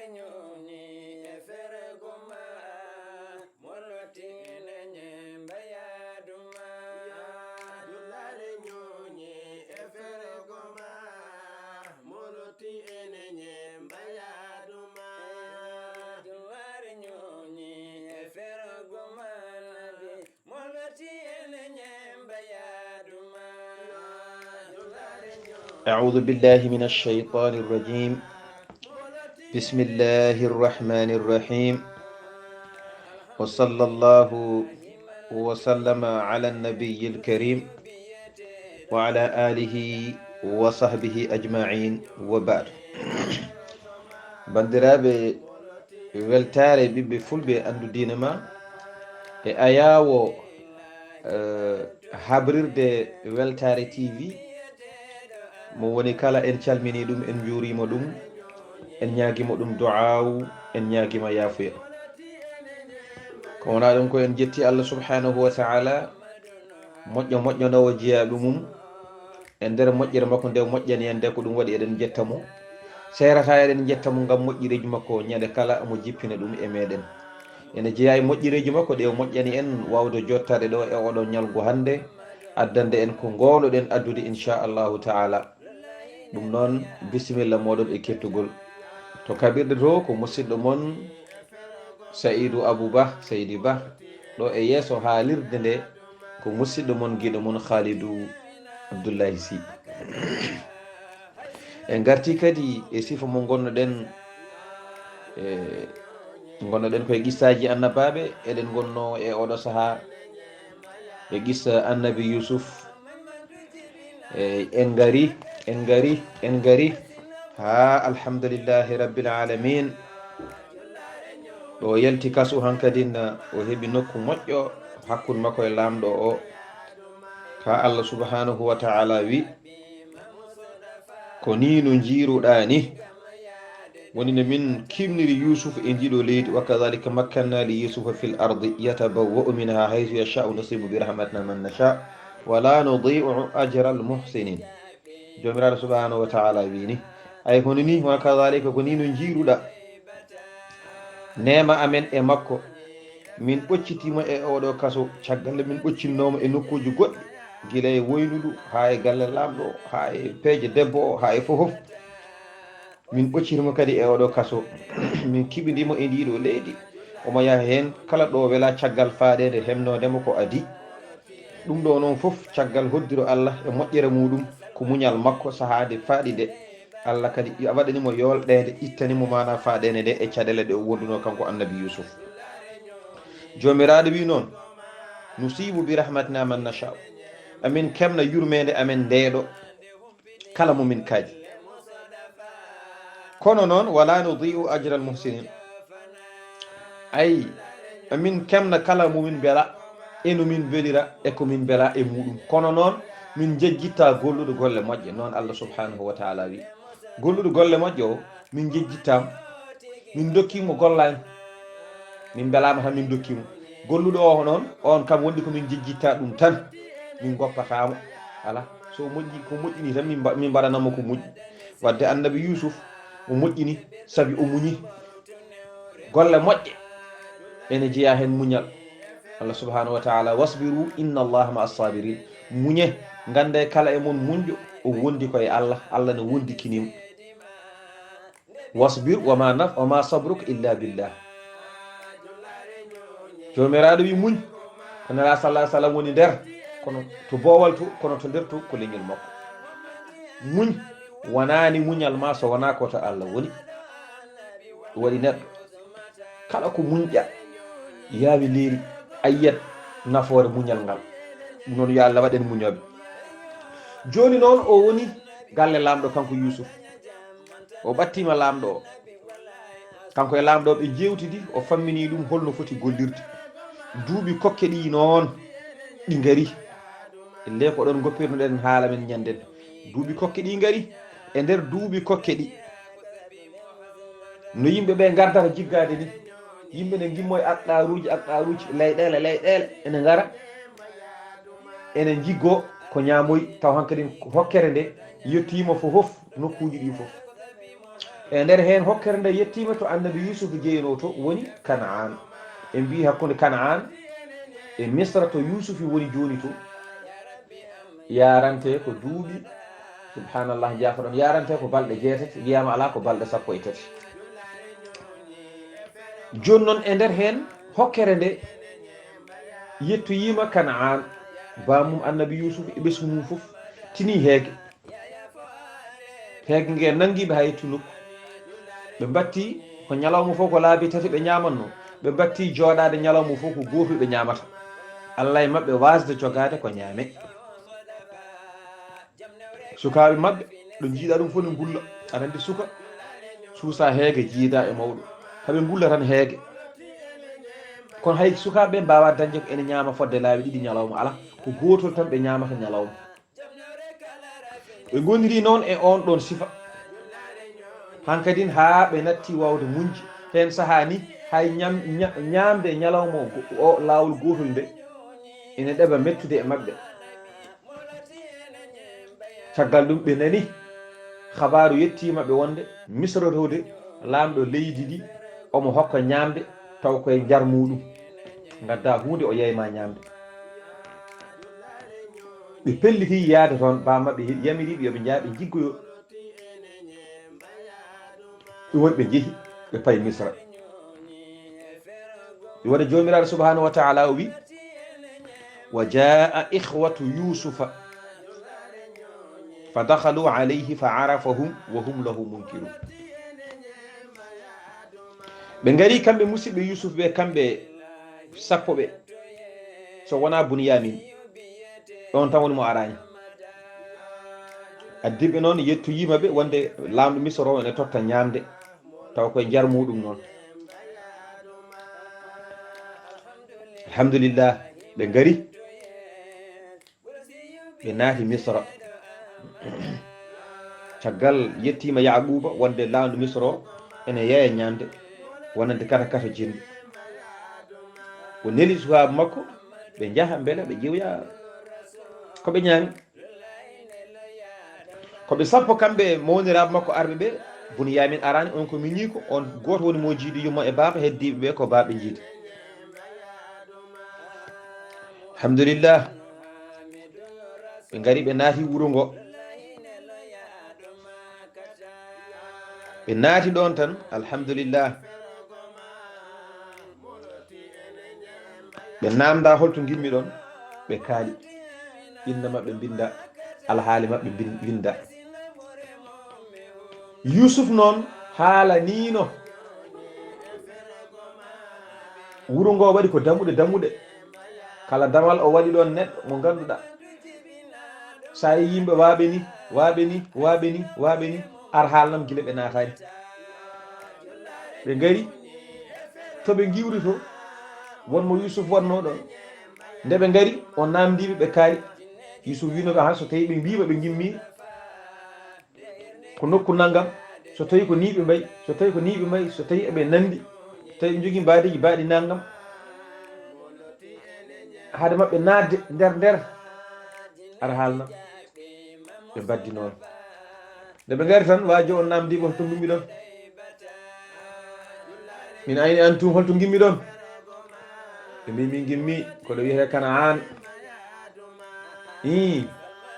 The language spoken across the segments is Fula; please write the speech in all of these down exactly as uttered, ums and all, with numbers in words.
Ñooñi e fergo ma, moloti ene ñemba yaaduma. Dullare ñooñi e fergo ma, moloti ene ñemba yaaduma. Dullare ñooñi e fergo ma, nabi. أعوذ بالله من الشيطان الرجيم. بسم الله الرحمن الرحيم. وصلى الله وسلم على النبي الكريم وعلى آله وصحبه أجمعين وبعد. Banndiraaɓe, weltaare ɓiɓɓe fulɓe anndu diine ma e ayaawo, eh, habrirde Weltaare T V. Mo woni kala, en calminii ɗum, en njuuriima ɗum, en ñaagiima ɗum du'aawu, en ñaagiima yaafuya. Ko wonaa ɗum ko en jetti Allah subhanahu wa ta'ala, moƴƴo moƴƴo nawo jeyaaɓe mum. E nder moƴƴere makko nde moƴƴani en nde, ko ɗum waɗi eɗen njetta mo. Seerata eɗen njetta mo ngam moƴƴereeji makko, ñande kala mo jippina ɗum e meɗen. Ene jeyaa e moƴƴereeji makko ɗe o moƴƴani en waawde jottaade ɗo e oɗo ñalngu hannde, addande en ko ngownoɗen addude, inchallahu taala. Ɗum noon, bisimilla mooɗon e kettugol. To kaɓirɗe to, ko musidɗo mon Saïdou Abou Ba, Seydi Ba, ɗo e yeeso haalirde nde, ko musidɗo mon, giɗo mon, Khalidou Abdoulaye Sy. En ngarti kadi e sifa mo ngonnoɗen, e ngonnoɗen koye qissaaji annabaaɓe, eɗen ngonno e oɗo sahaa e qissa annabi Youssouf. Eey, en ngari, en ngari, en ngari. Haa, alhamdulillahi rabbil alamin. Ɗo yalti kasu hankadin, o heɓi nokku moƴƴo hakkunde makko e laamɗo o. Ka Allah subhanahu wa ta'ala wi, ko ni no njiiruɗaa ni. Woni no min kimniri Yuusufa e ndiɗo leydi, wa kadhalika makkanna li Yuusufa fil ardi yatabawwa'u minha haythu yasha'u nusibu bi rahmatina man nasha, wa la nudi'u ajra al muhsinin. Joomiraaɗo subhanahu wa ta'ala wi ni, ay hono ni, wa kadhalika, ko ni no njiiruɗa neema amen e makko. Min ɓoccitiima e oɗo kaso, caggal nde min ɓoccinnoomo e nokkuuji goɗɗi, gila e woynudu, haa e galle laamɗo, haa e peeje debbo o, haa e fof fof. Min ɓoccitimo kadi e oɗo kaso. Min kiɓidimo e ndiɗo leydi. Omo yaha heen kala ɗo wela caggal faaɗeende hemnoodemo ko adii. Ɗum ɗo noon fof caggal hoddiro Allah e moƴƴere muɗum, ko muñal makko sahaa nde faaɗi nde. Allah kadi waɗanimo yolɗeende, ittanimo maana faaɗeende nde e caɗeele ɗe o wonduno kanko annabi Yuusuf. Joomiraaɗo wi noon, nusibu bi rahmatina man nasha. Amin kemna yurmeende amen ndeeɗo kala mo min kaaji. Kono noon, wala nudi'u ajral muhsinin. Ay, min kemna kala mo min mbela, e no min mbelira, e ko min mbela e muɗum. Kono noon, min njejjitta golluɗo golle moƴƴe, noon Allah subhanahu wa ta'ala wi. Golluɗo golle moƴƴe o, min njejjittaam, min ndokkimo gollaani. Min mbelaama tan min ndokkimo. Golluɗo o noon, on kam wondi ko min njejjitta ɗum tan. Min ngoppataamo. Ala, so o moƴƴi, ko moƴƴini tan min mba-, min mbaɗanamo ko moƴƴi. Wadde annabi Yuusuf, o moƴƴini, sabi o muñi. Golle moƴƴe ene jeyaa heen muñal. Allah subhanahu wa ta'ala, wasbiru inna Allaha ma'a sabirin. Muñe, ngande kala e mon muñƴo, o wondi ko e Allah, Allah ne wondi kinimo. Wasbir wa ma naf-, wa ma sabruka illa billah. Joomiraaɗo wi muñ, ko Nelaaɗo sallallahu alaihi wasallam woni nder, kono to boowal to, kono to nder to ko leñol makko. Muñ wonaani muñal ma so wonaa ko to Allah woni. Waɗi neɗɗo kala ko muñƴa yaawi leeri, a yiyat nafoore muñal ngal. Ɗum noon yo Allah waɗen muñooɓe. Jooni noon o woni galle laamɗo kanko Yuusuf. O ɓattiima laamɗo o. Kanko e laamɗo o ɓe njeewtidi, o fammini ɗum holno foti gollirde. Duuɓi kokke ɗi noon ɗi ngari. Ille ko ɗon ngoppirno ɗen haala men ñanden. Duuɓi kokke ɗi ngari. E nder duuɓi kokke ɗi, no yimɓe ɓe ngardata jiggaade ni, yimɓe ne ngimmo e aqɗaaruuji, aqɗaaruuji, leyɗeele, leyɗeele, ene ngara, ene njiggo ko ñaamoyi, taw hankadin ko hokkere nde yettiima fof fof, nokkuuji ɗi fof. E nder heen hokkere nde yettiima to Annabi Yuusuf jeynoo to woni Kanaan. En mbii hakkunde Kanaan e Misra to Yuusufi woni jooni to, yaarante ko duuɓi, subhanallah, jaafoɗon, yaarante ko balɗe jeetati, wiyaama alaa ko balɗe sappo e tati. Jooni noon e nder heen hokkere nde yettoyiima Kanaan, baamum Annabi Yuusuf e ɓesngu mum fof, tinii heege. Heege nge nanngi ɓe haa yetti nokku. Ɓe mbatti ko ñalawma fof ko laabi tati ɓe ñaamannoo. Ɓe mbatti jooɗaade ñalawma fof ko gooto ɓe ñaamata. Allah e maɓɓe waasde jogaade ko ñaame. Sukaaɓe maɓɓe, ɗo njiiɗa ɗum fof ne ngulla. Aɗa anndi suka, suusa heege, jiida e mawɗo. Haɓe ngulla tan heege. Kono hay sukaaɓe ɓe mbaawaa dañde ko ene ñaama fodde laabi ɗiɗi ñalawma, alaa. Ko gootol tan ɓe ñaamata ñalawma. Ɓe ngoniri noon e oon ɗoon sifa. Hankadin haa ɓe natti waawde muñde. Heen sahaa ni, hay ñam-, ña-, ñaamde ñalawma o go-, o laawol gootol nde, ene ɗeɓa mettude e maɓɓe. Caggal ɗum, ɓe nani habaaru yettiima ɓe wonde Misra towde laamɗo leydi ndi, omo hokka ñaamde taw koye njar muuɗum. Ngadda huunde, o yeyma ñaamde. Ɓe pelliti yahde toon, baa maɓɓe yamiriiɓe yo ɓe njah, ɓe njiggoyo. Ɗum waɗi ɓe njehi, ɓe payi Misra. Ɗum waɗi Joomiraaɗo subhanahu wa ta'ala o wi, "Wa jaa ikhwatu Yusufa fa dakhalu alayhi fa arafahum wa hum lahu munkirun." Ɓe ngari kamɓe musidɓe Yusuf ɓe, kamɓe sappo ɓe, so wonaa Bunyamin, on tan woni mo araani. Addiɓe noon yettoyiima ɓe wonde laamɗo Misra o ene totta ñaamde, taw koye njar muuɗum noon. Alhamdulillah, ɓe ngari, ɓe naati Misra. Caggal yettiima Yaaquuba wonde laamɗo Misra o ene yeeya ñaamde, wonande kata kata jinɗi. O neli sukaaɓe makko, ɓe njaha mbela ɓe ƴeewoya ko ɓe ñaami. Ko ɓe sappo kamɓe mawniraaɓe makko arɓe ɓe, Bunyamin araani, on ko miñiiko, on gooto woni mo jiidi yumma e baaba, heddiiɓe ɓe ko baaɓe jiidi. Alhamdulillah. Ɓe ngari, ɓe naati wuro ngo. Ɓe naati ɗoon tan, alhamdulillah. Ɓe naamnda holto ngimmi ɗoon, ɓe kaali. Innde maɓɓe mbinnda, alhaali maɓɓe mbin-, winnda. Yuusuf noon haalaniino. Wuro ngo waɗi ko dammuɗe, dammuɗe. Kala damal o waɗi ɗoon neɗɗo mo ngannduɗaa. So a yii yimɓe waaɓe ni, waaɓe ni, waaɓe ni, waaɓe ni, ar haalnam gila ɓe naataani. Ɓe ngari, to ɓe ngiwri to, won mo Yuusuf wonnoo ɗoon. Nde ɓe ngari, o naamndii ɓe, ɓe kaali. Yuusuf wiino ɓe, han so tawii ɓe mbiima ɓe ngimmi, ko nokku nanngam, so tawii ko nii ɓe mbayi, so tawii ko nii ɓe mbayi, so tawii eɓe nanndi, so tawii ɓe njogii mbaadiiji mbaɗi nanngam, hade maɓɓe naatde nder nder, ara haalna. Ɓe mbaddi noon. Nde ɓe ngari tan, waajo on naamndii ɓe, "Holto ngimmi ɗon? Min ayni antum, holto ngimmi ɗon?" Ɓe mbii, "Min ngimmi ko ɗo wiyetee Kanaan." "Ii,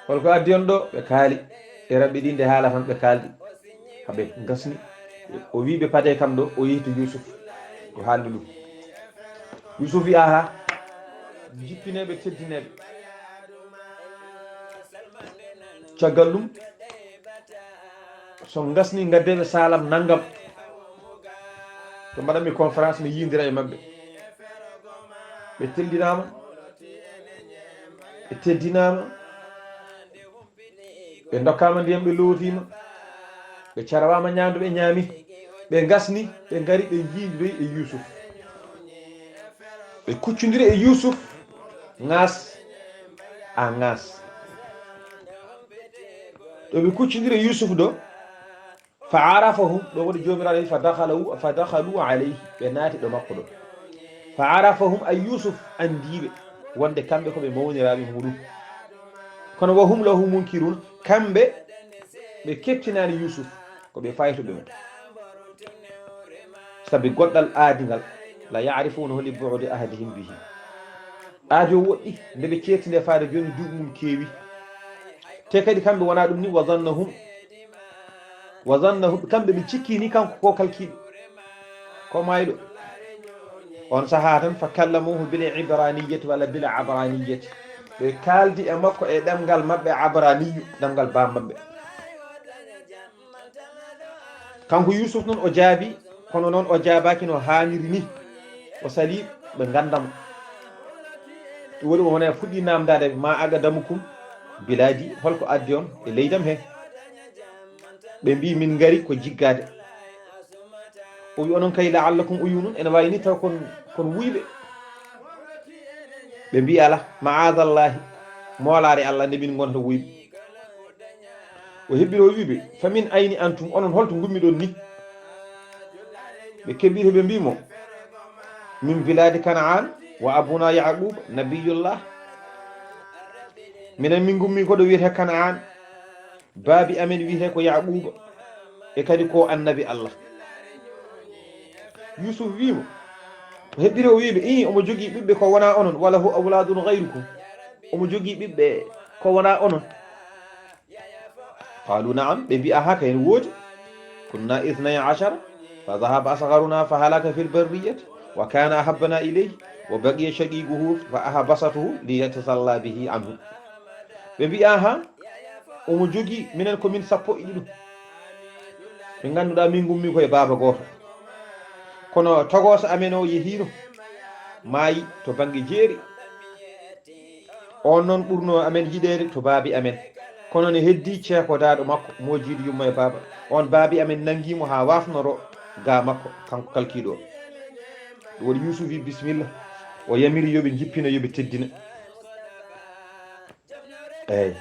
holko addi on ɗo?" Ɓe kaali. E raɓɓe ɗi nde haala tan ɓe kaaldi. Haɓe ngasni. O wii ɓe, "Padee kam ɗo," o yehi to Yuusuf. O haalni ɗum. Yuusuf wii, "Aha, jippineeɓe, teddineeɓe." Caggal ɗum, "So ngasni, ngaddeeɓe saalam nanngam. To mbaɗanmi conférence, mi yiyondira e maɓɓe." Ɓe teddinaama, ɓe teddinaama, ɓe ndokkaama ndiyam, ɓe lootiima, ɓe carawaama ñaamdu, ɓe ñaami, ɓe ngasni, ɓe ngari, ɓe njiindoyi e Yuusuf. Ɓe kuccondiri e Yuusuf, ŋaas a ŋaas. Ɗo ɓe kuccondiri e Yuusuf ɗo, fa arafahum, ɗo woni Joomiraaɗo wi, fa dakhalu, fa dakhalu alayhi, ɓe naati ɗo makko ɗo. Fa arafahum, ay Yuusuf anndii ɓe, wonde kamɓe ko ɓe mawniraaɓe muɗum. Kono wa hum lahu munkirun, kamɓe ɓe keɓtinaani Yuusuf, ko ɓe faytuɓe mo. Sabi goɗɗal aadi ngal, la ya'rifunahu li bu'di ahdihim bihi. Aadi o woɗɗi, nde ɓe ceerti nde faade jooni duuɓi mum keewi. Te kadi kamɓe wonaa ɗum ni, wa zannahum, wa zannahum, kamɓe ɓe cikki ni kanko ko kalkiiɗo, ko maayɗo. On sahaa tan, fa kallamuhu bil ibraniyati walla bil abraniyati. Ɓe kaaldi e makko e ɗemngal maɓɓe abraniyu, ɗemngal baaba maɓɓe. Kanko Yusuf noon o jaabi, kono noon o jaabaaki no haaniri ni. O sali ɓe ngannda mo. Ɗum waɗi o wona fuɗɗi naamndaade, ma aqdamukum biladi, holko addi on e leydam he? Ɓe mbi min ngari ko jiggaade. O wi onon kay la'allakum uyunun, ene waawi ni taw kon, kon wuyɓe. Ɓe mbi ala, ma'adallahi, moolaare Allah nde min ngonata wuyɓe. O heɓɓiri o wiɓe, fa min ayni antum, onon holto ngummiɗon ni? Ɓe keɓɓiri ɓe mbi mo, min biladi Kana'an wa abuna Yaqub nabiyullah. Minen min ngummi ko ɗo wiyete Kana'an, baabi amen wiyete ko Yaquba, e kadi ko annabi Allah. Yusuf wi mo, o heɓɓiri o wiɓe, ii, omo jogii ɓiɓɓe ko wona onon, wala hu awladun ghayrukum, omo jogii ɓiɓɓe ko wona onon. Qalu na'am, ɓe mbi aha kay no woodi. Kunna ithnay ashara, fa dhahaba asgharuna fa halaka fil barriyati, wa kana ahabbana ilayhi, wa baqiya shaqiquhu fa ahbasathu li yatasalla bihi anhu. Ɓe mbi aha, omo jogii, minen ko min sappo e ɗiɗo. Ɓe ngannduɗaa min ngummi ko e baaba gooto. Kono togooso amen o yehiino, maayi to bannge jeeri. On noon ɓurno amen yiɗeede to baabi amen. Kono ne heddi ceekodaaɗo makko, moojiiɗo yumma e baaba. On baabi amen nanngi mo haa waafnoro ga makko, kanko kalkiiɗo o. Ɗum waɗi Yuusuf wi, "Bisimilla." O yamiri yo ɓe njippina, yo ɓe teddina. Eey.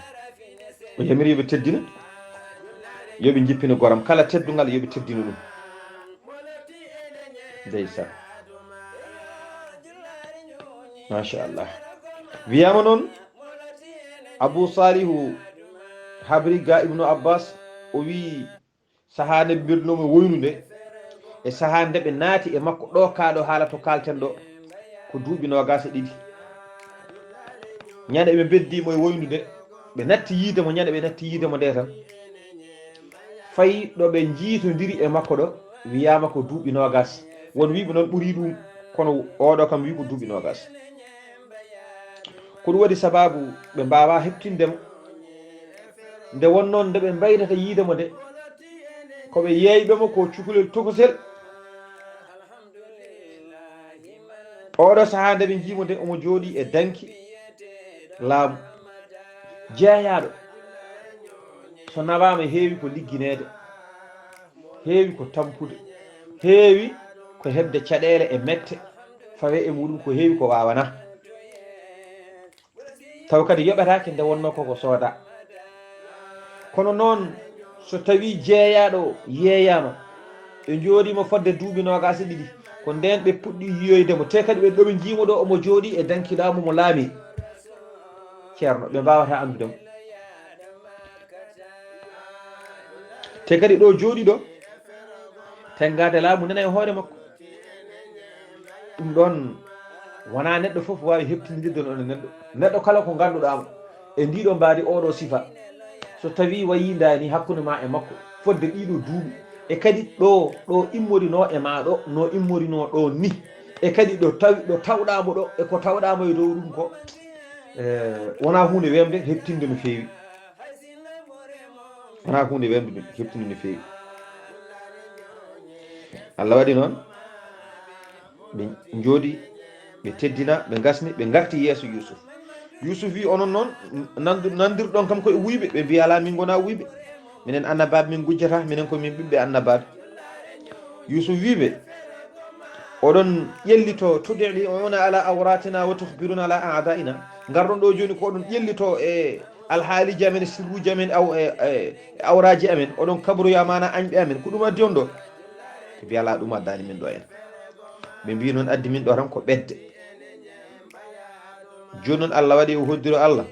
O yamiri yo ɓe teddina. Yo ɓe njippina goram. Kala teddungal, yo ɓe teddina ɗum. Ndeysaan. Machallah. Wiyaama noon, Abu Salihu habri ga Ibnu Abbas, o wii, sahaa nde ɓe mbirnoo mo woynude, e sahaa nde ɓe naati e makko ɗo, kaa ɗo haala to kaalten ɗo, ko duuɓi noogaas e ɗiɗi. Ñande ɓe mbeddii mo e woynude, ɓe natti yiide mo, ñande ɓe natti yiide mo nde tan, fayi ɗo ɓe njiitondiri e makko ɗo, wiyaama ko duuɓi noogaas. Won wiiɓe noon ɓurii ɗum, kono oɗo kam wii ko duuɓi noogaas. Ko ɗum waɗi sabaabu ɓe mbaawaa heɓtinde mo. Nde wonnoo nde ɓe mbaydata yiide mo nde, ko ɓe yeeyɓe mo ko cukalel tokosel. Oɗo sahaa nde ɓe njii mo nde, omo jooɗii e danki laamu. Jeeyaaɗo, so nawaama, heewi ko liggineede, heewi ko tampude, heewi ko heɓde caɗeele e mette, fawee e muɗum, ko heewi ko waawanaa. Taw kadi yoɓetaake nde wonnoo ko ko soodaa. Kono noon, so tawii jeeyaaɗo yeeyaama, ɓe njooɗiima fodde duuɓi noogaas e ɗiɗi, ko ndeen ɓe puɗɗi yiyoyde mo, te kadi ɓe ɗo ɓe njii mo ɗo, omo jooɗii e danki laamu mo laamii. Ceerno, ɓe mbaawataa anndude mo. Te kadi ɗo jooɗii ɗo, tenngaade laamu nana e hoore makko. Ɗum ɗoon wonaa neɗɗo fof waawi heɓtindirde no neɗɗo. Neɗɗo kala ko ngannduɗaa mo e ndiɗo mbaadi, oɗo sifa, so tawii wayii ndaani hakkunde ma e makko, fodde ɗiɗo duuɓi, e kadi ɗo, ɗo immorinoo e ma ɗo, no immorinoo ɗo ni, e kadi ɗo tawi, ɗo tawɗaa mo ɗo, e ko tawɗaa mo e dow ɗum ko, eh, wonaa huunde weemde heɓtinde no feewi. Wonaa huunde weemde heɓtinde no feewi. Allah waɗi noon, ɓe njooɗi, ɓe teddina, ɓe ngasni, ɓe ngarti yeeso Yuusuf. Yuusuf wi, onon noon, nandu-, nandirɗon kam koye wuyɓe? Ɓe mbi, alaa, min ngonaa wuyɓe. Minen annabaaɓe, min ngujjataa, minen ko min ɓiɓɓe annabaaɓe. Yuusuf wi ɓe, oɗon ƴellito, tudli'una ala awratina wa tukhbiruna ala a'da'ina. Ngarɗon ɗo jooni ko oɗon ƴellito e alhaaliiji amen, e sirruuji amen, aw-, e, e, e awraaji amen. Oɗon kabroya maana añɓe amen. Ko ɗum addi on ɗo? Ɓe mbi, alaa, ɗum addaani min ɗo en. Ɓe mbi noon addi min ɗo tan ko ɓedde. Jooni noon Allah waɗi o hoddiro Allah.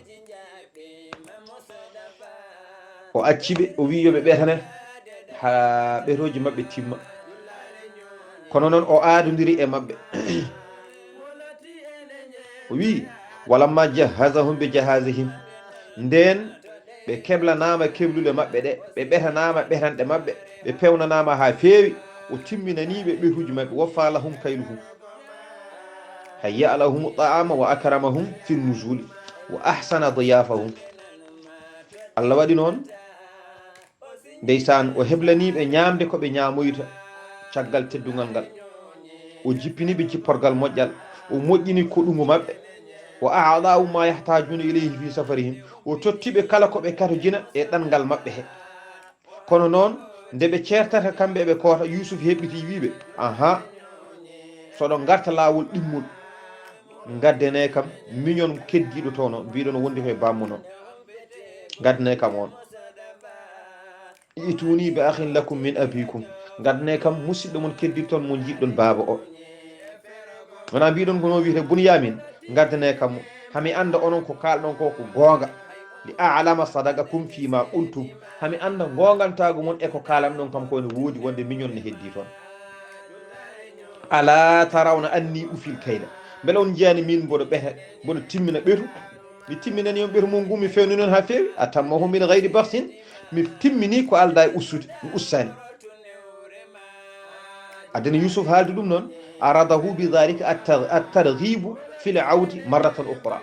O acci ɓe, o wi yo ɓe ɓetane haa ɓetooji maɓɓe timma. Kono noon o aadondiri e maɓɓe. O wii, walamma jahhazahum bi jahazihim, ndeen ɓe keblanaama keblule maɓɓe ɗe, ɓe ɓetanaama ɓetanɗe maɓɓe, ɓe pewnanaama haa feewi, o timminanii ɓe ɓetuuji maɓɓe, waffa lahum kayluhum, hayya lahum ta'ama wa akramahum fi nuzuli wa ahsana diyafahum. Allah waɗi noon, ndeysaan, o heblanii ɓe ñaamde ko ɓe ñaamoyta caggal teddungal ngal. O jippini ɓe jipporgal moƴƴal, o moƴƴini koɗungu maɓɓe. Wa a'taahum ma yahtajuuna ilayhi fi safarihim, o totti ɓe kala ko ɓe katojina e ɗanngal maɓɓe he. Kono noon, nde ɓe ceertata kamɓe eɓe koota, Yuusuf heɓɓiti wii ɓe, aha, so ɗon ngarta laawol ɗimmol, ngaddanee kam miñon keddiiɗo toon o, mbiɗon wondi koye bammo noon. Ngaddanee kam oon. I'tuunii bi akhin lakum min abiikum. Ngaddanee kam musidɗo mon keddiiɗo toon mo njiɗɗon baaba o. Wonaa mbiɗon ko no wiyetee Bunyamin, ngaddanee kam mo. Hami annda onon ko kaalɗon ko ko goonga. Li a'lama sadaqakum fii ma qultum. Hami annda goongantaagu mon e ko kaalanɗon kam ko ene woodi wonde miñon ne heddii toon. Alaa tarawna anni ufil kayla. Mbele on njiyaani min mboɗo ɓeta, mboɗo timmina ɓetu? Mi timminani on ɓetu mon ngu, mi fewnani on haa feewi. Atammahu min gayri baksin. Mi timmini ko aldaa e ussude, mi ussaani. Addani Yuusuf haalde ɗum noon, aradahu bi dhalika at-tar-, at-targhibu fil awdi marratan ukhra.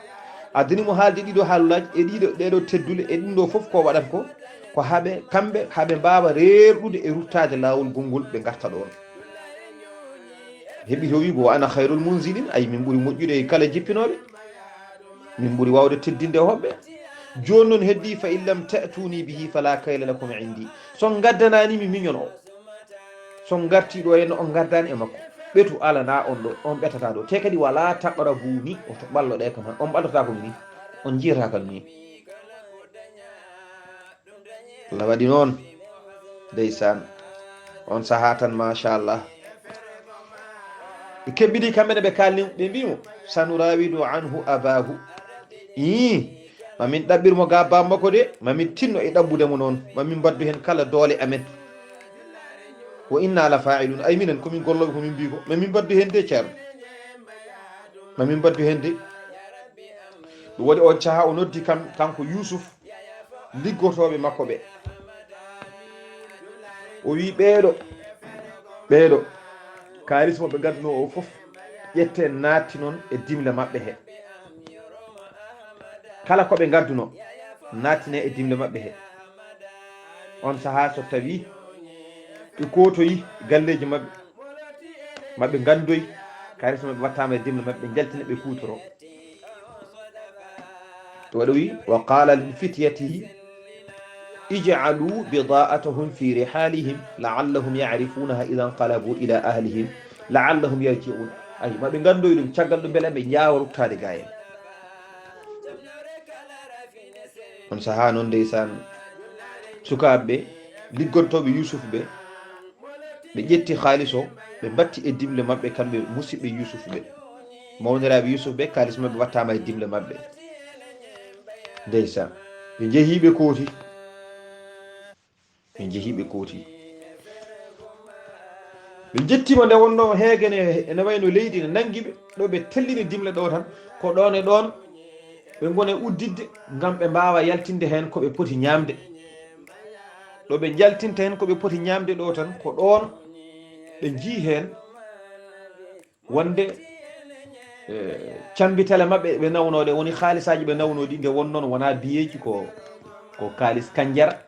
Addani mo haalde ɗiɗo haalulaaji e ɗiɗo, ɗeɗo teddule e ɗum ɗo fof ko waɗata ko, ko haɓe, kamɓe haɓe mbaawa reerɗude e ruttaade laawol gongol ɓe ngarta ɗoon. Heɓi to wi, "Wa ana khayrul munzilin", ay min ɓuri moƴƴude e kala jippinooɓe. Min ɓuri waawde teddinde hoɓɓe. Jooni noon heddi, "Fa in lam ta'tuni bihi fala kayla lakum indi." So on ngaddanaani mi miñon o, so on ngartii ɗo henno on ngardaani e makko, ɓetu alanaa on ɗo, on ɓetata ɗo. Te kadi wala taqrabuni, o to ɓalloɗe kam han, on ɓallotaako mi ni, on njiyataako mi ni. Allah waɗi noon. Ndeysaan. On sahaa tan, machallah. Ɓe kebbidi kamɓe ne, ɓe kaalni, ɓe mbii mo, "Sanurawidu anhu abahu." Ii, ma min ɗaɓɓir mo ga bammakko de, ma min tinno e ɗaɓɓude mo noon, ma min mbaddu heen kala doole amen. "Wa inna la fa'ilun." Ay minen, ko min gollooɓe, ko min mbii ko, ma min mbaddu heen de, ceerno. Ma min mbaddu heen de. Ɗum waɗi on sahaa o noddi kam, kanko Yuusuf, liggotooɓe makko ɓe. O wi, "Ɓeeɗo, ɓeeɗo, kaalis mo ɓe ngadduno o fof, ƴette naatti noon e dimle maɓɓe he. Kala ko ɓe ngadduno, naattine e dimle maɓɓe he." On sahaa so tawi ɓe kootoyi galleeji maɓɓe, maɓɓe nganndoy, kaalis maɓɓe wattaama e dimle maɓɓe, ɓe njaltina, ɓe kuutoro. Waɗa wi, "Wa qala li fityatihi ij'alu bida'atahum fi rihalihim la'allahum ya'rifunaha idha inqalabu ila ahlihim la'allahum yarji'un." Ay, maɓe nganndoy ɗum, caggal ɗum mbele ɓe njaawa ruttaade gayen. On sahaa noon, ndeysaan, sukaaɓe ɓe, liggontooɓe Yuusuf ɓe, ɓe ƴetti kaalis o, ɓe mbatti e dimle maɓɓe, kamɓe musidɓe Yuusuf ɓe. Mawniraaɓe Yuusuf ɓe, kaalis maɓɓe wattaama e dimle maɓɓe. Ndeysaan. Ɓe njehi, ɓe kooti. Ɓe njehi, ɓe kooti. Ɓe njettiima nde wonnoo heege ne, ene wayno leydi ne nanngi ɓe, ɗo ɓe tellini dimle ɗo tan, ko ɗoon e ɗoon ɓe ngoni e udditde, ngam ɓe mbaawa yaltinde heen ko ɓe poti ñaamde. Ɗo ɓe njaltinta heen ko ɓe poti ñaamde ɗo tan, ko ɗoon ɓe njii heen wonde, eh, cambitale maɓɓe ɓe nawnoo ɗe, woni haalisaaji ɓe nawnoo ɗi, nde wonnoo wonaa biyeeji, ko, ko kaalis kanjara.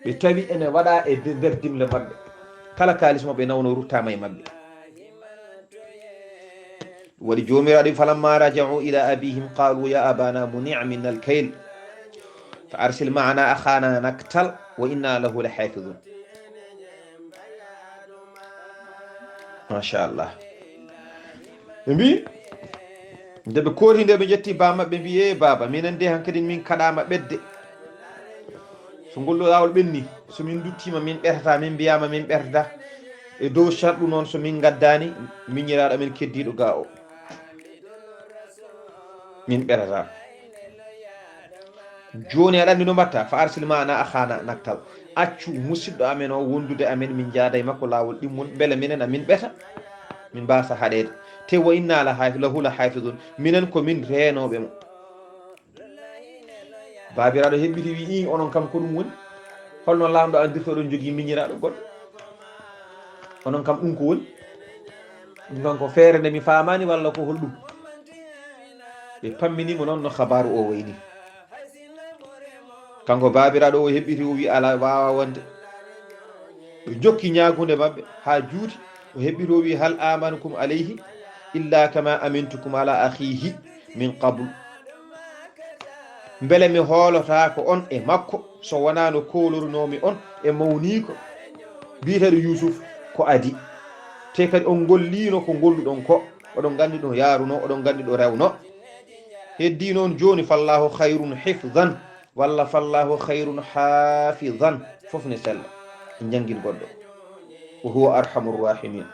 Ɓe tawi ene waɗa e de-, nder dimle maɓɓe. Kala kaalis mo ɓe nawnoo ruttaama e maɓɓe. Waɗi Joomiraaɗo, "Falamma raja'u ila abihim qalu ya abana muni'a minna al-kayl fa arsil ma'ana akhana naktal wa inna lahu lahafizun." Machallah. Ɓe mbii, nde ɓe kooti nde, ɓe njetti baa maɓɓe, mbii, "Ee baaba, minen de hankadi min kaɗaama ɓetde. So ngol ɗo laawol ɓenni, so min nduttiima, min ɓertataa, min mbiyaama min ɓertataa. E dow sarɗu noon, so min ngaddaani miñiraaɗo amen keddiiɗo gaa o, min ɓertataa. Jooni aɗa anndi no mbaɗtaa, fa arsil ma'ana akhana naktal. accu musidɗo amen o wondude amen, min njaada e makko laawol ɗimmol, mbele minen amin ɓeta, min mbaasa haɗeede. Te wa inna la haafi-, lahu la haafizun, minen ko min reenooɓe mo. Baabiraaɗo heɓɓiti wi, "Ii, onon kam ko ɗum woni? Holno laamɗo andirta oɗon jogii miñiraaɗo goɗɗo? Onon kam ɗum ko woni? Ɗum kam ko feere nde mi faamaani walla ko holɗum?" Ɓe pammini mo noon no habaaru o wayni. Kanko baabiraaɗo o heɓɓiti o wi, "Alaa, waawaa wonde." Ɓe jokki ñaagunde maɓɓe haa juuti. O heɓɓiti o wi, "Hal amanukum alayhi illa kama amintukum ala akhihi min qabl." Mbele mi hoolotaako on e makko so wonaa no koolorunoomi on e mawniiko biyeteeɗo Yuusuf ko adii? Te kadi on ngolliino ko ngolluɗon ko, oɗon nganndi ɗo yaarunoo, oɗon nganndi ɗo rewnoo. Heddii noon jooni, "Fallaahu khayrun hifzan," walla "Fallaahu khayrun hafizan," fof ne sella. Njanngin goɗɗo. "Wa huwa arhamur rahimin."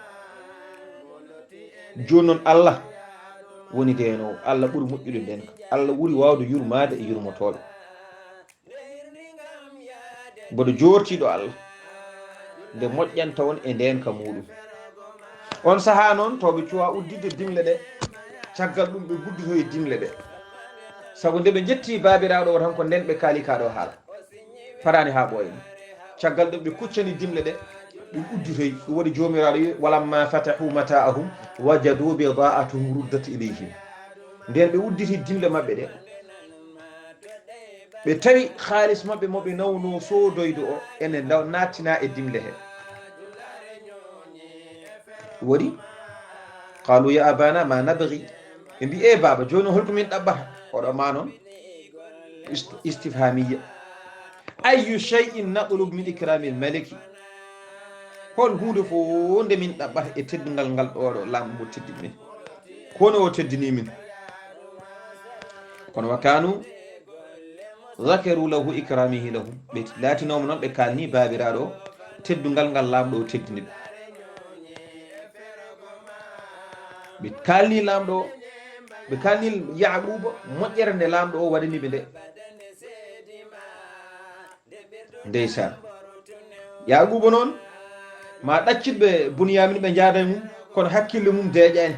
Jooni noon, Allah woni deenoowo, Allah ɓuri moƴƴude ndeenka, Allah ɓuri waawde yurmaade e yurmotooɓe. Mboɗo joortiiɗo Allah nde moƴƴanta on e ndeenka muuɗum. On sahaa noon, to ɓe cuwa udditde dimle ɗe, caggal ɗum ɓe guddotoyi dimle ɗe. Sabu nde ɓe njetti baabiraaɗo o tan, ko ndeen ɓe kaali kaa ɗo haala. Fadaani haa ɓooya ni. Caggal ɗum ɓe kuccani dimle ɗe, ɓe udditoyi. Ɗum waɗi Joomiraaɗo wi, "Walamma fatahu mata'ahum wajadu bida'atahum ruddat ilayhim." Ndeen ɓe udditi dimle maɓɓe ɗe, ɓe tawi kaalis maɓɓe mo ɓe nawno soodoyde o ene ndaw-, naattina e dimle he. Waɗi, "Qalu ya abana ma nabghi." Ɓe mbi, "E baaba, jooni holko min ɗaɓɓata?" Oɗo ma noon ist-, istifhamiya. "Ayyu shay'in natlub min ikramil maliki?" Hol huunde fof nde min ɗaɓɓata e teddungal ngal ɗo, ɗo laamɗo mo teddini min? Kono o teddini min. Kono wa kanu zakaru lahu ikramihi lahum. Ɓe laatinoma noon, ɓe kaalni baabiraaɗo o teddungal ngal laamɗo o teddini ɓe. Ɓe kaalni laamɗo o, ɓe kaalni Yaquba moƴƴere nde laamɗo o waɗani ɓe nde. Ndeysaan. Yaquba noon, ma ɗaccit ɓe Bunyamin ɓe njaada e mum, kono hakkille mum deeƴaani.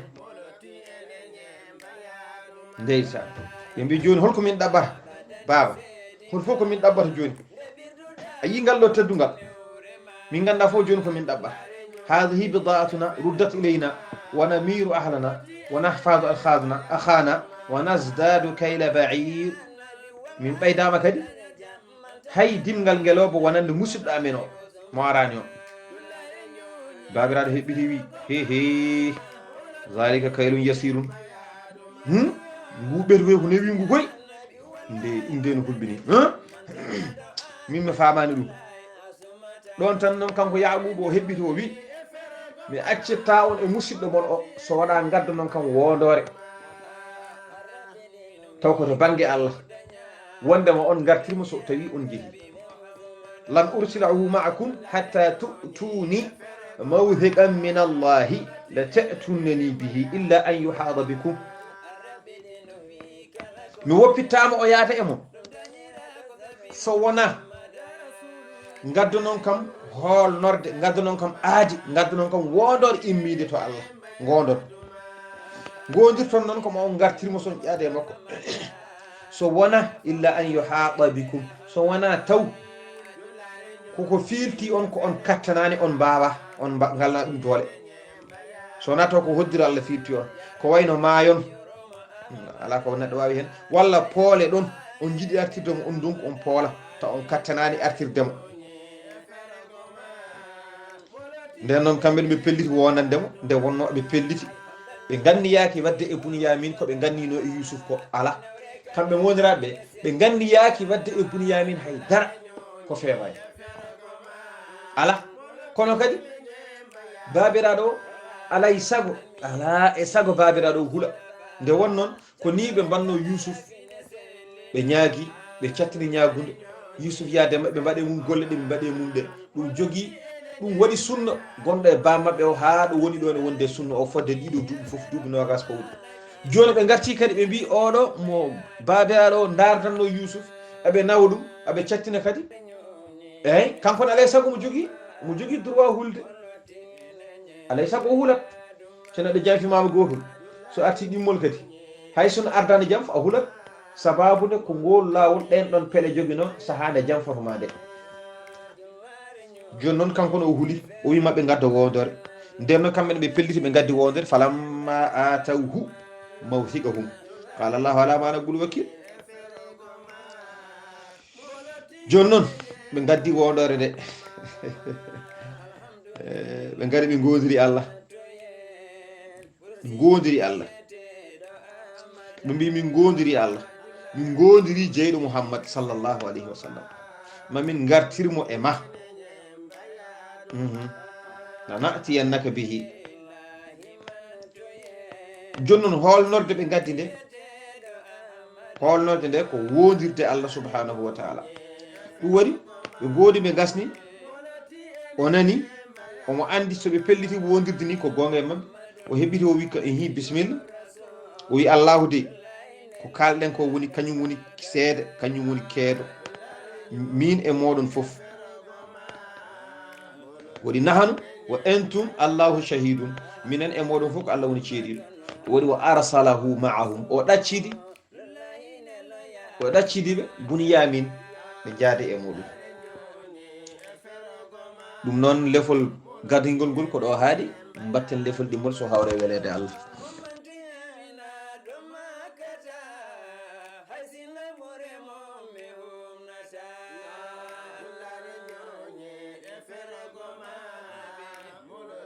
Ndeysaan. Ɓe mbi, "Jooni holko min ɗaɓɓata, baaba? Hol fof ko min ɗaɓɓata jooni? A yii ngal ɗo teddungal? Min ngannda fof jooni ko min ɗaɓɓata. Haadihi bida'atuna ruddat ilayna, wa namiru ahlana, wa nahfadu akhadna, akhana, wa nazdadu kayla ba'ir." Min ɓeydaama kadi. Hay dimngal ngelooba wonande musidɗo amen o, mo araani o. Baabiraaɗo heɓɓiti wi, "He, he, zalika kaylun yasirun." Hmm? Ngu ɓeɗu ko newi ngu koy. Nde, ɗum de no hulɓini. Huh? Min mi faamaani ɗum. Ɗoon tan noon kanko Yaquuba o heɓɓiti o wi, "Mi accittaa on e musidɗo mon o, so wonaa ngaddonon kam woondoore." Taw ko to bannge Allah, wondema on ngartirmo so tawi on njehi. "Lan ursilahu ma'akum hatta tu'tuni mawthiqan min Allahi la ta'tunnani bihi illa an yuhata bikum." Mi woppittaama o yaata e mon. So wonaa ngaddonon kam hoolnorde, ngaddonon kam aadi, ngaddonon kam woondoore immiinde to Allah. Ngoondon. Ngoondirton noon ko ma on ngartirmo son ƴaade e makko. So wonaa illa an yuhata bikum. So wonaa taw koko fiilti on ko on kattanaani, on mbaawa, on mba-, ngalna ɗum doole. So wonaa taw ko hoddira Allah fiilti on. Ko wayno maayon. Alaa ko neɗɗo waawi heen. Walla poole ɗon, on njiɗi artirde mo, on ndonku on poola, taw on kattanaani artirde mo. Nden noon, kamɓe ɓe pelliti wonande mo, nde wonno ɓe pelliti. Ɓe nganniyaaki waɗde e Bunyamin ko ɓe ngannino e Yuusuf ko, alaa. Kamɓe woniraaɓe, ɓe nganniyaaki waɗde e Bunyamin hay dara ko feewaani. Alaa. Kono kadi, baabiraaɗo o, alaa e sago, alaa e sago baabiraaɗo o hula. Nde won noon, ko nii ɓe mbanno Yuusuf, ɓe ñaagi, ɓe cattini ñaagunde. Yuusuf yaade maɓɓe, mbaɗe mum golle ɗe ɓe mbaɗe mum ɗe. Ɗum jogii, ɗum waɗi sunna gonɗo e baa maɓɓe o, haa ɗo woni ɗo ne wonde sunna o fodde ɗiɗo duuɓi fof, duuɓi noogas pawɗi. Jooni ɓe ngarti kadi, ɓe mbii, "Oɗo mo baabiraaɗo o ndaardanno Yuusuf, aɓe nawa ɗum, aɓe cattina kadi." Eyyi, kanko ne alay sago mo jogii, mo jogii droit hulde. Alay sago o hulat. So neɗɗo janfimaama gootol, so arti ɗimmol kadi, hay so no ardano janfa, o hulat. Sababu nde ko ngol laawol ɗen ɗon pele joginoo sahaa nde janfoto ma nde. Jooni noon kanko ne o huli, o wi maɓɓe ngadda woondoore. Nden noon kamɓe ne ɓe pelliti, ɓe ngaddi woondoore. Falamma atawhu mawthiqahum, qala Allahu ala ma naqulu wakil. Jooni noon ɓe ngaddi woondoore nde. Eh, ɓe ngari ɓe ngoondiri Allah. Ɓe ngoondiri Allah. Ɓe mbi min ngoondiri Allah. Min ngoondiri jeyɗo Muhammad sallallahu alayhi wa sallam. Ma min ngartir mo e ma. Mhm. Lana'tiyannaka bihi. Jooni noon hoolnorde ɓe ngaddi nde. Hoolnorde nde ko woondirde Allah subhanahu wa ta'ala. Ɗum waɗi ɓe ngoodi ɓe ngasni. O nani, omo anndi so ɓe pelliti woondirde ni ko goonga e maɓɓe. O heɓɓiti o wi ka, ehi, bismillah. O wi Allahu de, ko kaalɗen ko woni, kañum woni seede, kañum woni keedo. Min e mooɗon fof. Waɗi nahanu wa antum Allahu shahidun. Minen e mooɗon fof ko Allah woni ceediiɗo. Waɗi wa arsalahu ma'ahum. O ɗaccidi, o ɗaccidi ɓe Bunyamin ɓe njaade e muɗum. Ɗum noon lefol gadingol ngol ko ɗo haaɗi, mbatten lefol ɗimmol so hawre weleede Allah.